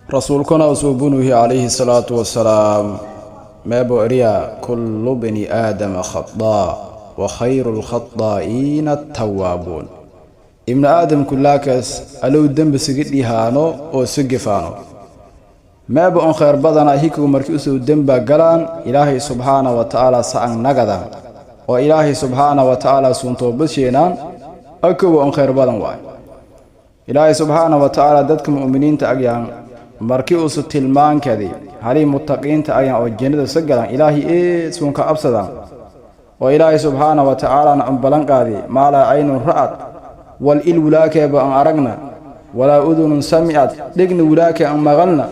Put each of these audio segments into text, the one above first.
Rasuulkuna usuubunuhi calayhi salaatu wasalaam meebo eriya: "Kullu bani aadama khadaa wa khayru lkhadaa'iina attawaabuun." Ibnu aadamku laakas alow dembi siga dhihaano oo si gefaano, meeba on khayr badana hikow markii usoo demba galaan, Ilaahay subxaana wa tacaala sa-an nagadan oo Ilaahay subxaana wa tacaala suuntoobadsheenaan akowa on khayr badan waay. Ilaahay subxaana wa tacaala dadka mu'miniinta agyaan markii uusu tilmaankadi halii mutaqiinta ayaan oo jannada sa galaan, Ilaahay ee suunka absadaan oo Ilaahay subxaana wa tacaalana an ballan qaadi maa laa caynun ra'ad wal il wulaakeeba an aragna, walaa udunun samicad dhegna wulaake an maqalna,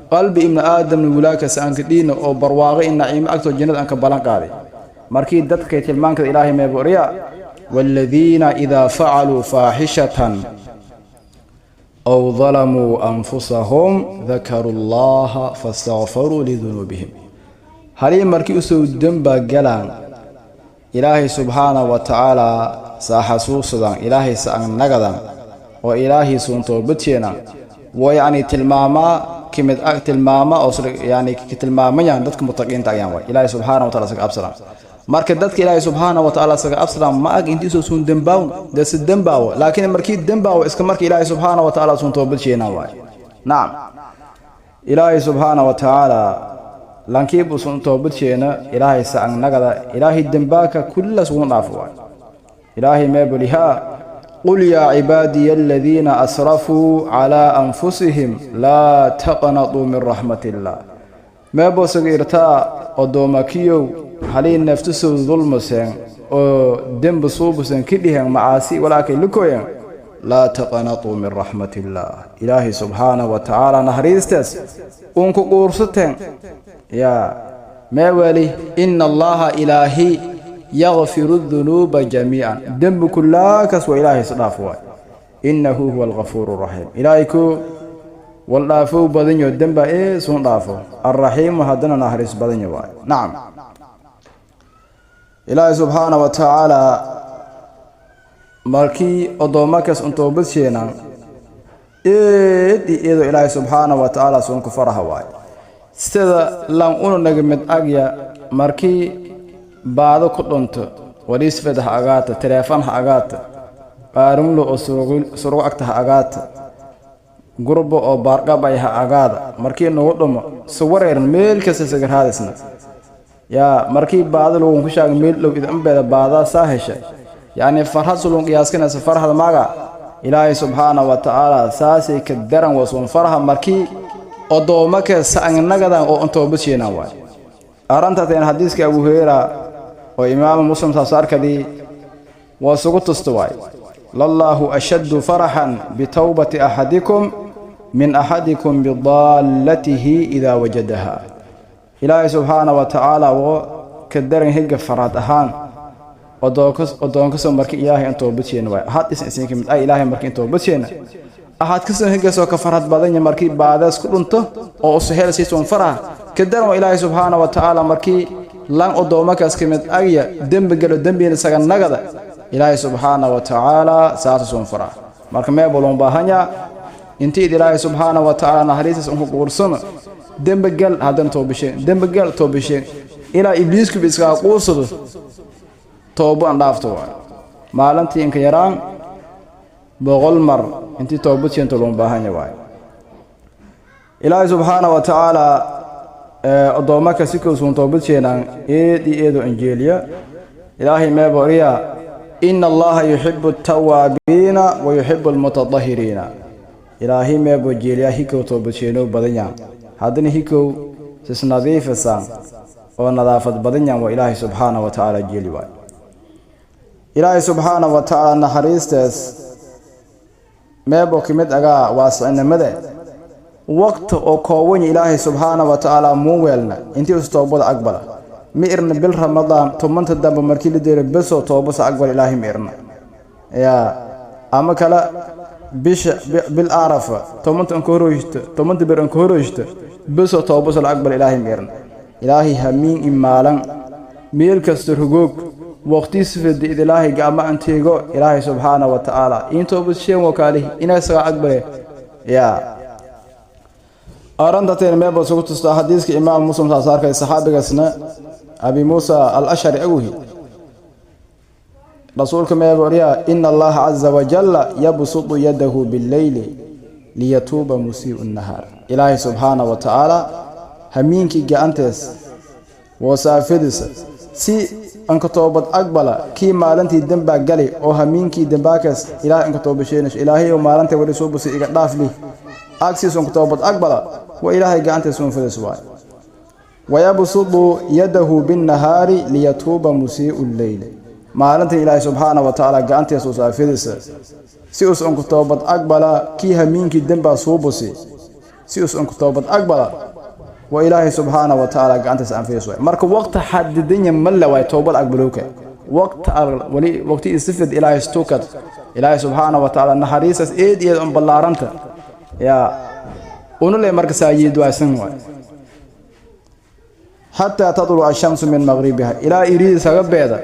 qalbi ibnu aadamna wulaakasa aan ka dhiina oo barwaaqo in naciimo agtoo jannada aan ka ballan qaaday. Markii dadkay tilmaankada Ilaahay meeboriya: "Waaladiina idaa facaluu faaxishatan aw dalamuu anfusahum dakaruu llaha fastakfaruu lidunuubihim." Halii markii usoo demba galaan, Ilaahay subxaana wa tacaalaa saa xasuusadaan, Ilaahay sa an nagadan oo Ilaahay suuntoobadsheenaan wa yacni tilmaamaa kimid tilmaama oo yani tilmaamayaan dadka mutaqiinta ayaan waay. Ilaahay subxaana wa taala saga absadaan. Marka dadka Ilaahay subxaana wa tacaala saga absadaan ma ag intiisoo suun dembaawn dee si dembaawo, laakiin markii dembaawo iska marka Ilaahay subxaana wa tacaala suun toobadsheenaan waay. Nacam, Ilaahay subxaana wa tacaala lankiibu sun toobadsheena, Ilaahay sa ang nagada, Ilaahay dembaaka kullas wuun dhaafo waay. Ilaahay meebolihaa: "Qul yaa cibaadiya aladiina asrafuu calaa anfusihim laa taqnatuu min raxmat illaah." Meebosaga irtaa odoomakiyow halii naftusow dulmuseen oo dembi suubusen ki dhiheen macaasi walaakay lukoyen, "Laa taqnatuu min raxmat illaah." Ilaahay subxaana wa tacaala naxariistees uunku quursateen yaa meeweli. "Ina allaha ilaahi yakfiru dunuuba jamiican." Dembi kullaakas waa Ilaahay isdhaaf waay. "Innahu huwa algafuuru raxiim." Ilaahay ku wal dhaafow badanyo, demba ee suun dhaafo, alraxiimu haddana naxariis badanyo waay. Nacam, Ilaahay subxaana wa tacaala markii oddoommakas untoobadsheenan eed i iyadoo Ilaahay subxaana wa tacaala suunku faraha waay. Sida lan unu naga mid agya markii baado ku dhunto, waliisfed ha agaata, teleefon ha agaata, qaarunlo oo surugo agta ha agaata, gurbo oo baarqabay ha agaada, markii nagu dhumo suwareeran meel kasta sagarhaadisna yaa. Markii baado lagun ku shaaga meel dhow idanbeeda baadaa saa hesha, yacni farhad sulun qiyaaskanaysa farhada maaga. Ilaahay subxaana wa tacaala saasay ka daran wasuun farha markii oddoomaka sa'angnagadan oo ontoobadsheenan waay. Arrintaaseen xadiiska Abu Hureyra oo Imaamu Muslim saasaarkadii waa sugu tusta waay: "Lallaahu ashaddu faraxan bitowbati axadikum min axadikum bidaallatihi idaa wajadaha." Ilaahay subxaana wa tacaala woo ka daran higa farhad ahaan odoonkasoo marki Ilaahay in toobadsheenna waay. Ahad isan isinka mid ay Ilaahay marki in toobadsheenna ahad kasoo higasoo ka farhad badanya markii baadaas ku dhunto oo usuhel siisuun faraha ka daran waa Ilaahay subxaana wa tacaala markii lan oddoomakaas ka mid agya dembi galo, dembina isaga nagada, Ilaahay subxaana wa tacaala saasasuun faraha. Marka meebolon baahanya intiid Ilaahay subxaana wa tacaala naxariistaas unku quursano, dembi gal haddana toobasheen, dembi gal toobasheen, ilaa Ibliiskuba iskaga quursado toobo an dhaafto waay. Maalintii inka yaraan 100 mar intii toobad sheento loon baahanya waay. Ilaahay subxaana wa tacaala oddoommaka si kowsuun toobad sheenaan eed iyo eedoo injeeliya. Ilaahay meeboriya: "Ina allaha yuxibu altawaabiina wa yuxibu almutatahiriina." Ilaahay meebo jeeliyaa hikow toobad sheenow badanyaan, haddana hikow sisnadiifisaan oo nadaafad badanyaan waa Ilaahay subxaana wa tacaala jeeli waay. Ilaahay subxaana wa tacaala naxariistees meebo ka mid agaa waasicinimade waqti oo koobanya Ilaahay subxaana wa tacaala muu weelna intii us toobada aqbala. Ma irna bil Ramadaan 10-ta dambe markii la deero beso toobasa aqbala Ilaahay, ma irna yaa. Ama kale bisha bil Arafa 10-ta an ka horeysto, 10-ta bir an ka horeysto beso toobasa la aqbala Ilaahay, ma irna. Ilaahay hamiin imaalan meel kasta rogoog waqtiisfada id Ilaahay gacmo anteego. Ilaahay subxaana wa tacaala in toobad sheen wakaalihi inaa isaga aqbale yaa. Arrintateen meeba isugu tustaa xadiiska Imaam Muslim saas arkay, saxaabigaasna Abi Muusa Al Ashcari awhi. Rasuulka meeba oryaa: "Ina Allaha caza wajalla yabsutu yadahu billeyli liyatuuba musii'u nnahaar." Ilaahay subxaana wa tacaala hamiinkii gacantees woosaafidisa si anka toobad aqbala kii maalintii dembaa gali oo hamiinkii dembaakaas Ilaahay anka toobasheenayso. Ilaahay oo maalinta wali soo busay iga dhaafli agsiis anka toobad aqbala waa Ilaahay gacantees un fidis waay. "Wayabsudu yadahu binnahaari liyatuuba musii'u lleyli." Maalintan Ilaahay subxaana wa tacaala gacantees usaafidisa si us anku toobad aqbala kii hamiinkii dembaa suu busi, si us anku toobad aqbala waa Ilaahay subxaana wa tacaala gacantaas anfiyas waay. Marka waqti xadidanya ma la waay toobad aqbalowka waqti wali waqti isifid Ilaahay stukad. Ilaahay subxaana wa tacaala naxariisaas eed eed un ballaaranta yaa unule. Marka saayiid waaysan waay xataa tatluca ashamsu min maqribiha, ilaa iriid saga beeda,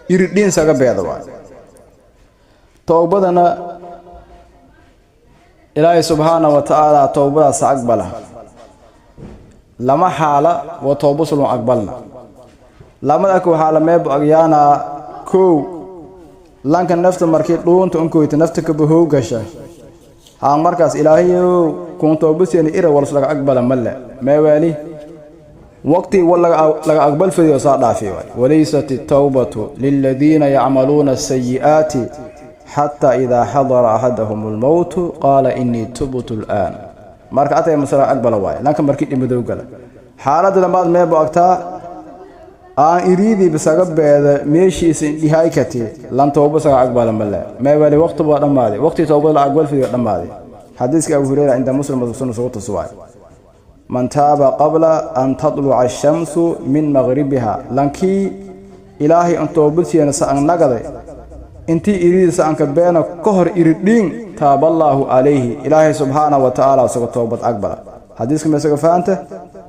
iridhiin saga beeda waay. Towbadana Ilaahay subxaana wa tacaala towbadaas aqbala lama xaala wa towba sulun aqbalna. Lamada aku xaala meebu agyaanaa: kow, lanka nafta markii dhuunta unkoyta, nafta kabahow gasha haan, markaas Ilaahayow kuun towbaseeni ira walas laga aqbala male meewaali waqti wal laga aqbal fadiyo saa dhaafi waay. "Walaysat altawbatu liladiina yacmaluuna asayi'aati xataa idaa xadara axadahum almowtu qaala inii tubtu al'aan." Marka atay masala aqbala waay lanka markii dhimadow gala. Xaaladda lamaad meebu agtaa aan iriidii bisaga beeda meeshiisa indhihaykati lan towba saga aqbala male meewali waqti baa dhammaaday, waqti towbada la aqbal fidiyo dhammaaday. Xadiiska Abu Hureyra cinda Muslim sunna sugu tusuwaay: "Man taaba qabla an tatluca ashamsu min maqribiha." Lankii Ilaahay an toobadsiiyana sa an nagaday intii iriidisa anka beena ka hor iridhiin, taaballaahu calayhi, Ilaahay subxaana wa tacaala isaga toobad aqbala. Xadiiska meesaga fahanta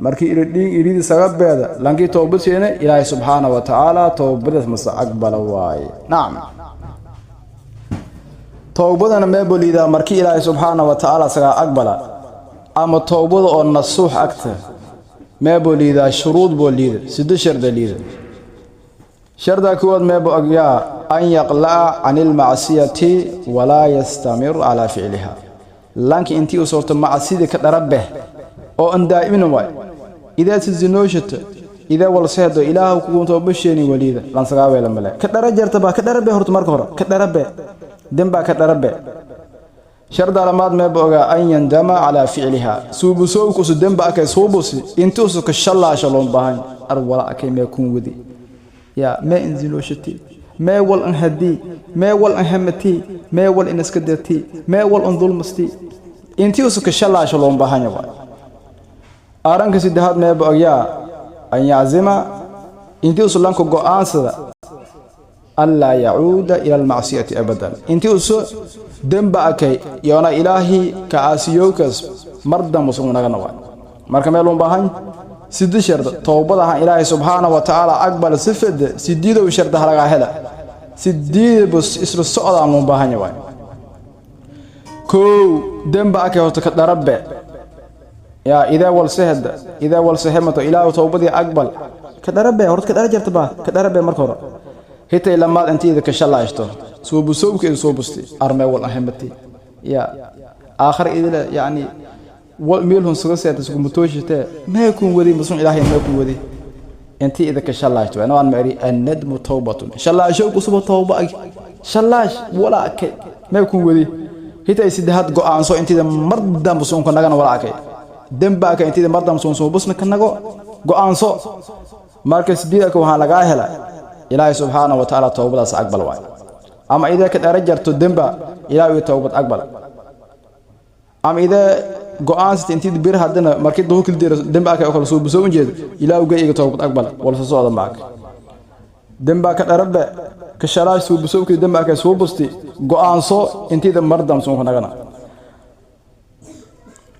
markii iridhiin iriidisaga beeda lankii toobadsiiyana Ilaahay subxaana wa tacaala toobadaas mase aqbala waaye. Nacam, towbadana meeboliidaa markii Ilaahay subxaana wa tacaala isagaa aqbala ama towbada oo nasuux agta meeboo liidaa. Shuruud boo liida, siddo sharda liida. Sharda kuwaad meebo agyaa an yaqla'a can ilmacsiyati walaa yastamir calaa ficliha. Lanki intii u soorto macsidii ka dharabeh oo an daa'imina waay. Idaad si zinooshata, idaa walseedo, Ilaahu kugu toobasheeni waliida lansagaaweela male ka dhara jarta baa ka dharabe horta. Marka hore ka dharabe dembaa ka dharabe. Sharda lamaad meeba ogaa an yandama calaa ficliha, suubusowkusu demba akay suubusi inti usu ka shallaasha loon baahan ar wala akay mee kun wadi yaa mee in zinooshati, mee wal an hadii, mee wal an hamatii, mee wal in iska dirtii, mee wal an dulmasti, intii usu ka shallaasha loon baahanya waay. Arranka saddexaad meeba ogyaa an yaczima, intii usu lanka go'aansada anlaa yacuuda ila almacsiyati abadan, intii usu demba akay yoona Ilaahi ka caasiyowkaas mar dambe usu nagana waay. Marka meel un baahan sidi sharda towbad ahaan Ilaahay subxaana wa tacaala aqbal si fede sidiidow sharda halagaa hela, sidiidaba isla socdaan loo baahanya waay. Kow, demba akay horta ka dharabe yaa idaa walseheda, idaa walsehemato, Ilaahu towbadii aqbal ka dharabe horta, ka dhara jarta baa ka dharabe marka hore. Hitay lamaad intiida ka shalaashto suubusowka soo busti armee wal ahamati yaa aakhar idila yacni meelhun suga seeta sugumutooshitee mee kun wadi masun Ilaahay mee kun wadi intii idinka shallaashto. Waan maari annadmu tawbatun, shallaasho kusuba tawba ag shallaash wala akay mee kun wadi. Hitay saddexaad go'aanso intiida mar dambe suunka nagana wala akay demba akay intiida mar dambe suun soo busna ka nago go'aanso. Marka sideedka waxaa lagaa hela Ilaahay subxaana wa tacaala towbadaas aqbal waay. Ama idee ka dhara jarto demba, Ilaahay towbad aqbal. Ama idee go'aansata intii bir haddana markii duhurkii diro demba akay oo kale soo busoo ujeedo, Ilaahu ga iga towbad aqbal wala soo socda maak demba ka dharabe ka shalaash soo busowkii demba akay soo busti go'aanso intiida mar dambe suunka nagana.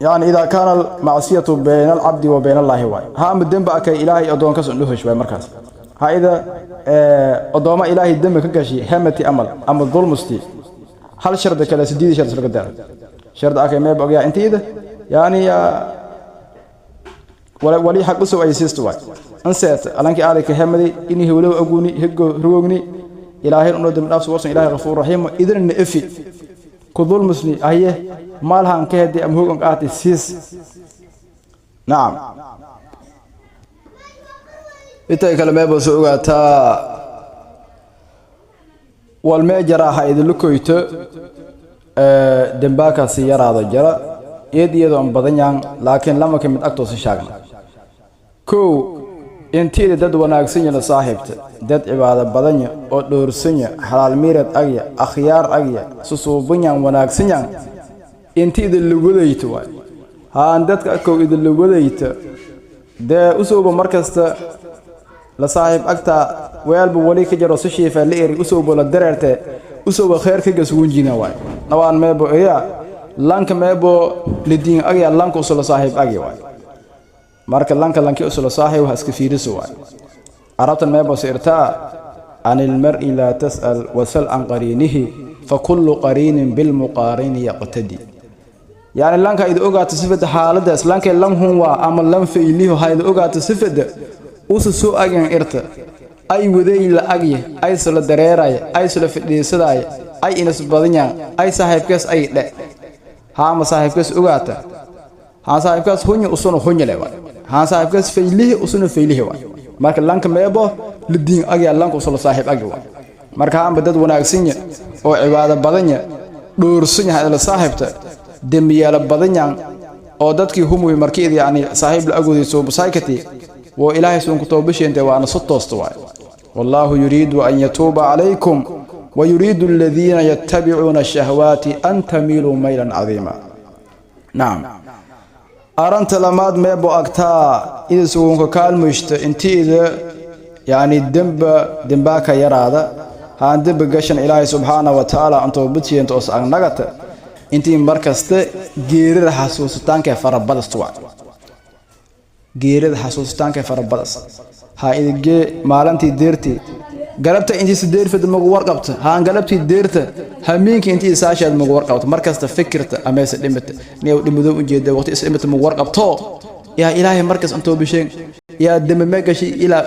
Yani idaa kaana almacsiyatu bayna alcabdi wa bayna Allaahi waay. Ha ama demba akay Ilaahay addoonkas undhuhosh waay. Markaas ha ida addooma Ilaahay dembi ka gashi hemati amal ama dulmusti hal shardi kale sideed shardi laga daro. Shardi akay meeb ogyaa intiida yani Wali xaq usoo ay siisto waay anseet alankii aaday ka hemaday inii hewlow aguni hego rugogni. Ilaahay unoo dambi dhaaf warsan, Ilaahay ghafuur raxiim idinna efi ku dulmusni aye maalhan ka hedi ama hogan qaatay siis. Nacam, intay kale meeba soo ogaataa wal mee jaraaha idinla koyto dembaakaasi yaraado jara iyad iyadoo an badan yahan, laakiin lama ka mid agtoosa shaagna. Kow, intiida dad wanaagsan la saaxiibta, dad cibaado badanya oo dhowrsanya, xalaal miirad agya, akhyaar agya, susuubanyan, wanaagsanyan intiida lawadayto waay. Haan dadka akow idin lawadayto dee usooba markasta la saaxiib agtaa weelba wali ka jaro si shiifa la eri usooba la dareerte usooba kheer ka gasugunjina waay. Nawaan meebo eya lanka meebo lidiin agya lanka usula saaxiib agya waay. Marka lanka lanki usula saaxiib wax iska fiiriso waay. Arabtan meebo sirtaa: "Can ilmar'i laa tas'al wasal can qariinihi, fakullu qariinin bilmuqaarini yaqtadi." Yacni lanka ida ogaato sifada xaaladaas lankay lan hun waa ama lan fayliho ha ida ogaato sifada usa soo agyan irta ay waday la agya ay sala dareeraya ay sala fadhiisadaya ay inas badanyaan ay saaxiibkaas ay dhe haama saaxiibkaas ogaata. Haan saaxiibkaas hunya usuna hunyale waay, haan saaxiibkaas faylihi usuna faylihi waay. Marka lanka meebo lidiin agya lanka usula saaxiib agya waay. Marka haanba dad wanaagsanya oo cibaado badanya, dhowrsan yahay la saaxiibta, dembiyaalo badanyaan oo dadkii humuy markii yacni saaxiib la agooday suubasaykati woo Ilaahay suunku toobasheentay waana su toosta waay. "Wallaahu yuriidu an yatuuba calaykum wayuriidu aladiina yattabicuuna ashahwaati an tamiiluu maylan cadiima." Nacam, aranta lamaad meebo agtaa ida sugunka kaalmayshta intiida yacni demba dembaaka yaraada haan demba gashan Ilaahay subxaana wa tacaala antoobadsiyeenta os agnagata intii markasta geerida xasuusitaanka farabadast waay. Geerida xasuusitaanka farabadas ha idingee maalintii deertii galabta intiisa deerfada magu warqabta, haan galabtii deerta hamiinka intii isaasheed magu warqabta. Markasta fikirta ameese dhimata niyow dhimido ujeeda waqti is dhimata magu warqabto. Yaa Ilaahay markas antoo bisheen yaa dembe mee gashay ilaa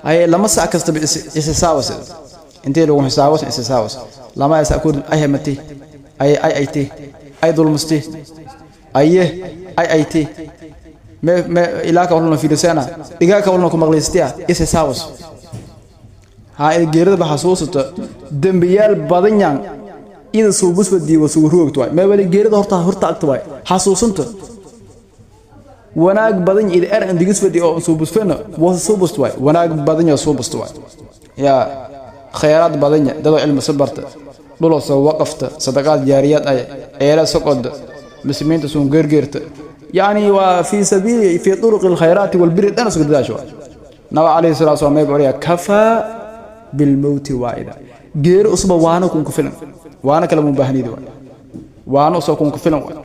haye lama sac kastaba isisaabas intii lagu xisaabas isisaabas lama isa kur ay hamatay ay ay aytay ay dulmustay aye ay aytay me me ilaa ka walna fiirsana dhigaa ka walna ku maqlaystia isisaabas. Ha geerida xasuusato dembiyaal badan yan ida suubus wadiiwa sugu ruogto waay. Mee wali geerida horta horta agta waay xasuusunta wanaag badan ida er indigis wadi oo suubusfena waa suubust waay. Wanaag badan ya suubust waay, yaa khayraad badan ya dadoo cilmi sabarta dhuloo soo waqafta sadaqaad jaariyaad ay eela soqoda muslimiinta suun geergeerta, yacni waa fi sabiili fi turuqi alkhayraati walbiri dhan isku dadaasho waay. Naba calayhi salaatu wasalaam meeb oriya: "Kafaa bilmowti waa'ida." Geeri usba waana kunku filan, waana kale mu baahnidi waay, waana usoo kunku filan waay.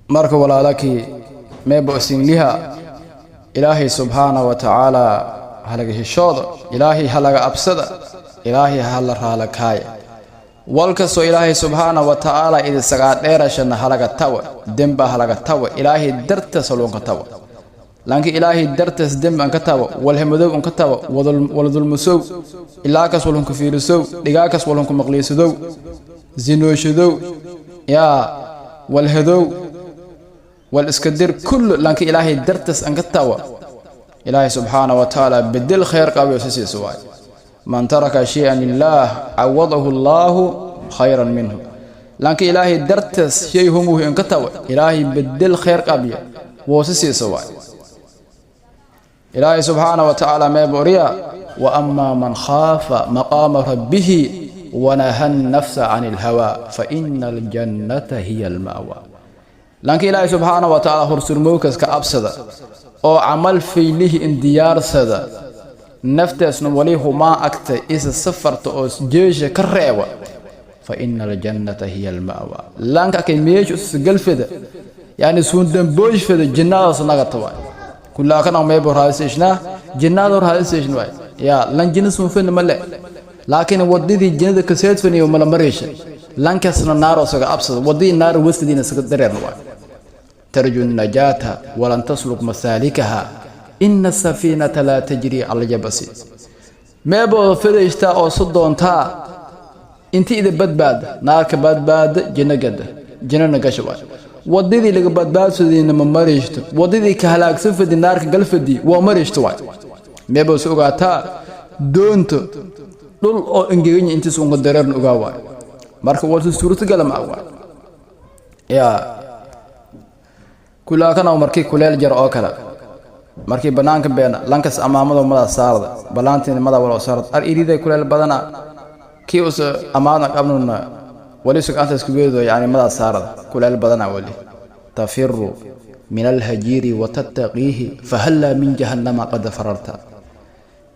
Marka walaalakii meeba osinliha Ilaahay subxaana wa tacaala halaga heshooda, Ilaahay halaga absada, Ilaahay hala raalakaaya. Wal kastoo Ilaahay subxaana wa tacaala idi sagaa dheerashana halaga tawa, demba halaga tawa, Ilaahay dartas haluunka tawa. Laakiin Ilaahay dartas dembi an ka tawa, walhamadow an ka tawa, waladulmusow ilaakas walhunka fiirisow, dhigaakas walhunka maqliisadow, zinooshadow, yaa walhadow wal iska dir kullu, laakiin Ilaahay dartas an ka tawa, Ilaahay subxaana wa tacaala bedel khayr qabayo si siiso waay. "Man taraka shay-an lillaah cawadahu Allaahu khayran minhu." Laakiin Ilaahay dartas shay humuhu in ka tawa, Ilaahay bedel khayr qabiya woo si siiso waay. Ilaahay subxaana wa tacaala meeba oriya: "Wa amaa man khaafa maqaama rabbihi wanaha annafsa can ilhawaa fa ina aljannata hiya alma'wa." Laakiin Ilaahay subxaana wa tacaala horsurmowkas ka absada oo camal faylihi in diyaarsada, naftaasna wali humaa agta isa safarta oo jeesha ka reeba, "fa ina aljannata hiya alma'wa." Lanka akay meesha usgalfeda yani suundambooshfeda jinnadaas nagata waay. Kullaakana meebo raadiseshnaa jinnada raadiseshin waay. Yaa lan jinna suunfena male, laakiin wadadii jinnada kaseedfaniyo mala mareysha. Lankasna naaro isaga absada, wadadii naaro wasfadiina isaga dareerna waay. Tarju najaata walan tasluk masaalikaha, ina asafiinata laa tajri cala alyabasi. Meebooda fadaystaa oo su doontaa inti ida badbaada, naarka badbaada, jinno gada, jinnana gasha waay. Wadadii laga badbaadsadayna ma maraysto, wadadii ka halaagsan fadi, naarka galfadi waa maraysto waay. Meeboo su ogaataa doonto dhul oo engeganya intiis unga dareerna ogaa waay. Marka warsu suurtagala ma waay. Yaa kulaakana markii kuleel jar oo kale, markii banaanka beena, lankas amaamado madaa saarda, balaantiina madaa wala saarda, ar iriday kuleel badana. Kii us amaana qabnuna wali sug anta isku weedo, yani madaa saarda, kuleel badana. Wali tafiru min alhajiiri watattaqiihi, fahallaa min jahannama qad fararta.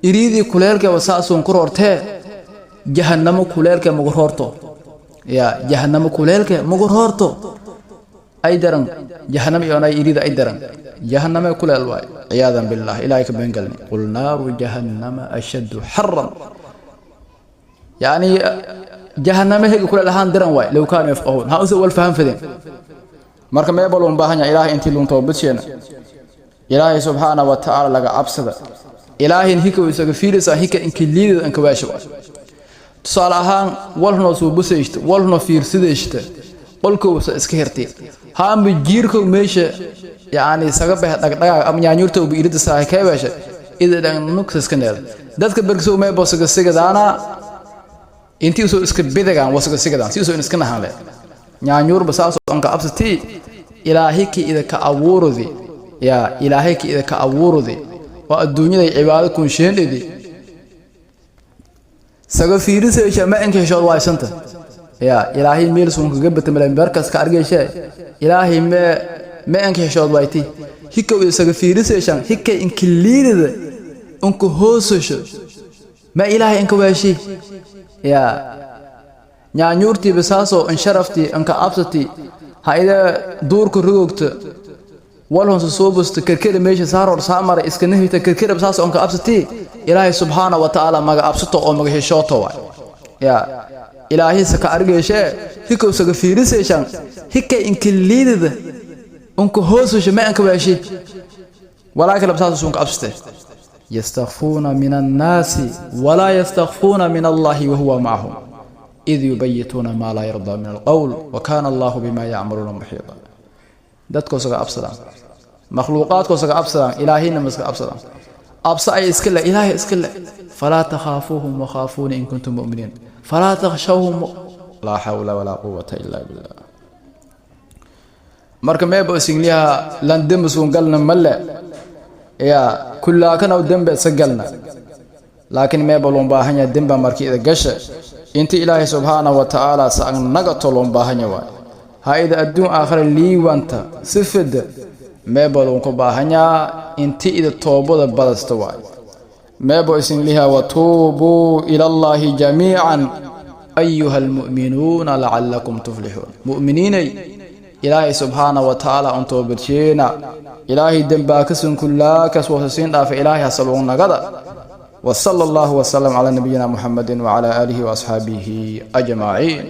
Iriidii kuleelka wasaasuun ku roortee, jahannamo kuleelka magu roorto. Ya jahannamo kuleelka magu roorto, ay daran jahannam iyonay iriida, ay daran jahanname kuleel waay, ciyaadan billah, Ilaahay ka been galni. Qul naaru jahannama ashaddu xaran, yani jahanname hega kuleel ahaan daran waay, low kaanuu yafqahuun, ha usa wal faham fadeen. Marka meeba loon baahan yahay Ilaahay intii luun toobadsheena, Ilaahay subxaana wa tacaala laga cabsada, Ilaahin hika isaga fiirisa, hika inka liidada anka waasha waay. Tusaale ahaan, walnoo suubusaysta, walnoo fiirsadaysta, qolkowsa iska hirtay, haamba jiirkow meesha yacni saga baxe dhagdhagaag ama nyaanyuurtowba irida saahay kee weesha ida dhan nugsaska needa. Dadka berkisow meebo saga sigadaana intii usoo iska bidagaan wasaga sigadaan si usoo iska nahaan le nyaanyuurba saasoo anka absatii. Ilaahay ki idaka abuurudi, yaa Ilaahay ki idaka abuurudi oo adduunyaday cibaado kunsheendhedi saga fiiriseysha ma inka heshood waaysanta. Yaa Ilaahay meel sun kaga batamale barkas ka argeyshe, Ilaahay me inka heshood wayti hikow iyo saga fiiriseyshan, hikay inka liidada inka hoosasho, ma Ilaahay inka waashi. Yaa nyaanyuurtiiba saasoo in sharaftii inka absati, ha ida duurka rogogta, walhonsa soo busta kerkera meesha saaror saamara iska nahita kerkera saas onka absati. Ilaahay subxaana wa tacaala maga absato oo maga heshooto waay. Yaa Ilaahay saka argeyshe hikow saga fiiriseyshan, hikay inka liidada unka hoosasho ma anka waashi walaakin labsaas unka absate. Yastakfuuna min annaasi walaa yastakfuuna min Allahi wahuwa macahum id yubayituuna maa laa yardaa min alqowl, wa kaana Allahu bima yacmaluuna muxiita. Dadkoo saga absadaan, makhluuqaadkoo saga absadaan, Ilaahayna ma iska absadaan. Absa ay iska le, Ilaahay iska le. Falaa takhaafuuhum wakhaafuuni in kuntum mu'miniin, falaa takhshawhum. Laa xawla walaa quwata ila billah. Marka meeba isingliyaha lan dembisuun galna male, yaa kullaakanaw dembe isa galna, laakiin meeba loon baahan yahay demba markii ida gasha inti Ilaahay subxaana wa tacaala sa nagato loon baahanya waay. Ha ida adduun aakhira liiwanta si fida, meeba loonku baahanyaa inti ida toobada badasta waay. Meebo isinliha watuubuu ila Allaahi jamiican ayuha almu'minuuna lacalakum tuflixuun. Mu'miniinay, Ilaahay subxaana wa tacaala un toobadsheena, Ilaahay dembaakasun kullaakas wasasiin dhaafa, Ilaahay hasaluun nagada. وصلى الله وسلم على نبينا محمد وعلى آله وأصحابه أجمعين.